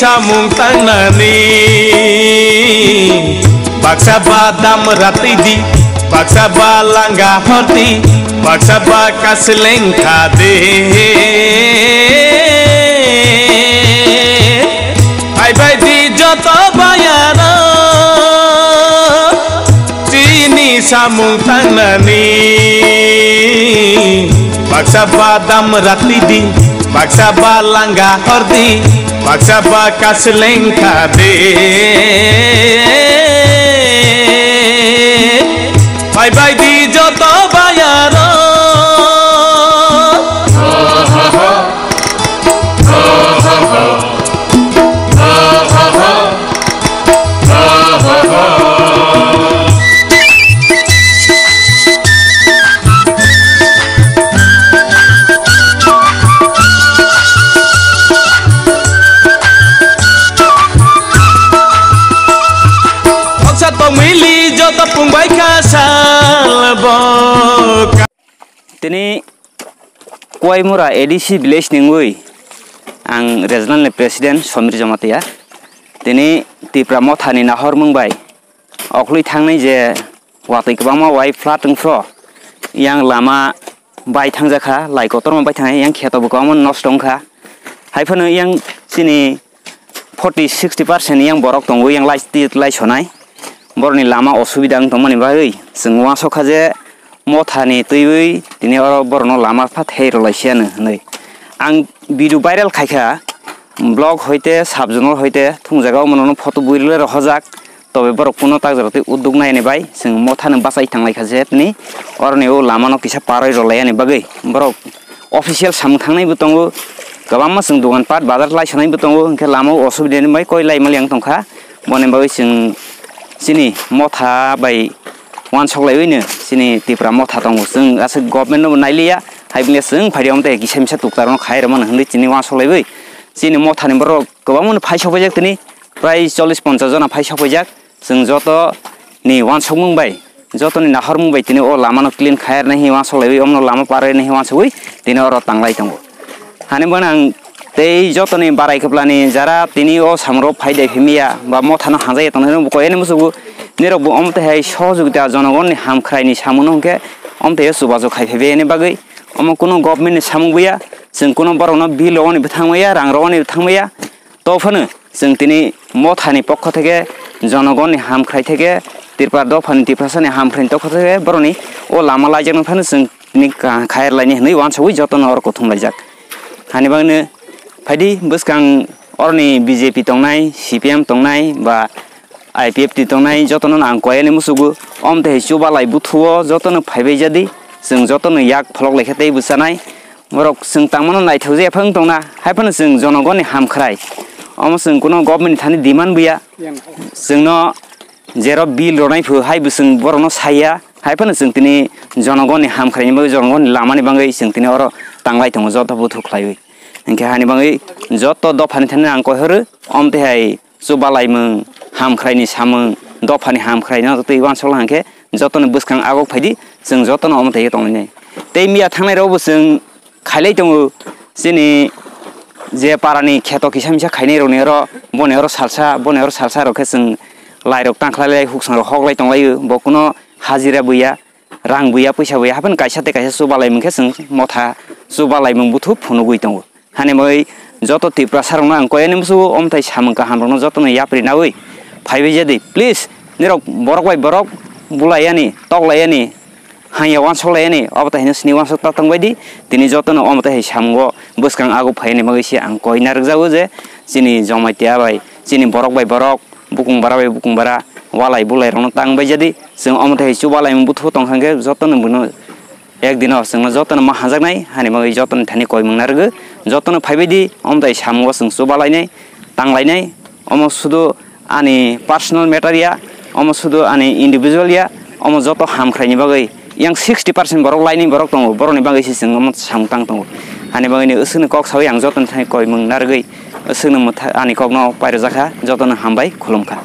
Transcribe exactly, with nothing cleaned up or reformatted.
Samung tangnani baksa ba damra twidi, baksa ba langa hordi, baksa ba kasleng khade. Hai bai di joto bayaro chini samung tangnani. Baksa ba damra twidi, baksa ba langa hordi, baksa ba kasleng khade. Bai bai di joto bayaro. Tini Kuaimura A D C village ni wngwi ang regional ni president Somir Jamatia. Tini Tipra Motha ni nahormung bai oklwi thangnai je watwi kwbangma wai flood wngphro, yang lama bai thangjakha, lai kotorma bai thangkha, yang kheto bo kwbangma nosto wngkha. Hai phano yang chini forty sixty percent yang borok tongo, yang lai, lai sonai. Borokni lama osubida wng tongmani bagwi chwng uansukha je Motha ni twiwi tini oro borokno lama pha thei rwlaisiya hwnwi. Ang video viral khaikha, block hoite, sub-zonal hoite, thung jaga o mono photo burile rohorjak, tobe borok kuno tak jora tei udduk nai ni bai chwng Motha no bachai tanglaikha je tini oroni o lama no kisa paroi rwlaiya ni bagwi borok official samung thangnai bo tongo, kwbangma chwng dogan pat bazar lai sanai bo tongo, hwnkhe lama o osubida ni bai koi lai mali ang tongkha, boni bagwi chwng chini Motha bai uansuk laiwi no chini Tipra Motha tongo, chwng aswk government no bo nailiya, hai bini chwng phaidi omo tei kisa misa tuktar no khai rwmani hwnwi chini uansuk laiwi chini Motha ni borok kwbangma no phai sokphaijak tini, prai chollish ponchash jona phai sokphaijak. Chwng joto ni uansukmung bai, joto ni nahormung bai tini o lama no clean khai rwna hinwi uansuk laiwi, omo no lama par rwna hinwi uansugwi tini oro tanglai tongo. Hani bwkhano ang tei joto ni barai kwpla ni jara tini o samung rok phai dai phai maya ba Motha no hamjak ya tongnai rok bo koi ani musugo, nini rok bo omo twi hai sohojogita jonogon ni hamkrai ni samung no hwnkhe omo twi o chubachu khai phai bai ani bagwi omo kuno government ni samung buya, chwng kuno borok no bill rwani bwthang maya, rang rwani bwthang maya. To phano chwng tini Motha ni pokho theke, jonogon ni hamkrai theke, Tripura dopha ni Tiprasa ni hamkrai ni tokho theke borok ni o lama laijak no phano chwng tini ka-, khair laini hwnwi uansugwi joto no oro kuthum laijak. Hani bagwi no phaidi bwskang oroni B J P tongnai, C P M tongnai ba I P F T tongnai joto no ang koi ani musugo, omo twi chubalai buthu o joto no phaibai jadi, chwng joto no yak pholok laikha tei bwchanai. Borok chwng tangmano naithok je phang tongna, hai phano chwng jonogoni hamkhrai. Omo chwng kuno government ni thani demand buya. Chwngno jero bill ronai phu hai bo chwng borokno saya. Hai phano chwng tini jonogoni hamkhraini bagwi, jonogoni lamani bagwi chwng tini oro tanglai tongo joto buthu khlaiwi. Hinkhe hani bagwi joto dophani thani ang koi horo, omo twi hai chubalaimung, hamkhraini samung, dophani hamkhraino twi uansukla hinkhe jotono bwskang agok phaidi, chwng jotono omo twi tongnai. Tei miya thangnai rokbo chwng khailai tongo, chini je parani kheto kisa misa khainai rokni oro, boni oro salsa, boni oro salsa rok khe chwng lairok tangkhlai lai, huksangrok hoklai tonglaio, bo kuno hajira buya, rang buya, puisa buya, haphano kaisa tei kaisa chubalaimung khe chwng motha chubalaimung buthu phunugwi tongo. Hani bagwi joto Tiprasa rokno ang koi ani musugo, omo tai samung kaham rokno jotono yapri nawi phaibai jadi, please, nirok borok bai borok bulai ani, toklai ani, hanya uansuk lai ani, obo tai hino sini uansuk ta tongbai di, tini jotono omo tai hai samungo bwskang ago phai ani bagwi se ang koi narwkjago je chini Jamatia bai, chini borok bai borok, bukung bara bai bukung bara, walai bulai rokno tang bai jadi, chwng omo tai hai chubalaimung buthu tong kha khe jotono bono Ek dino chwngno jotono ma hamjaknai, hani bagwi jotoni thani koimung narwgo, jotono phaibai di, omo tai samungo chwng chubalainai, tanglainai, omo sudu ani personal matter ya, omo sudu ani individual ya, omo joto hamkhraini bagwi yang sixty percent borok lainai borok tongo, borokni bagwi se chwng omo samung tang tongo. Hani bagwini aswkni kok sawi ang jotoni thani koimung narwgwi aswkno mwtha-, ani kokno pairwjakha, jotono hambai khulumkha.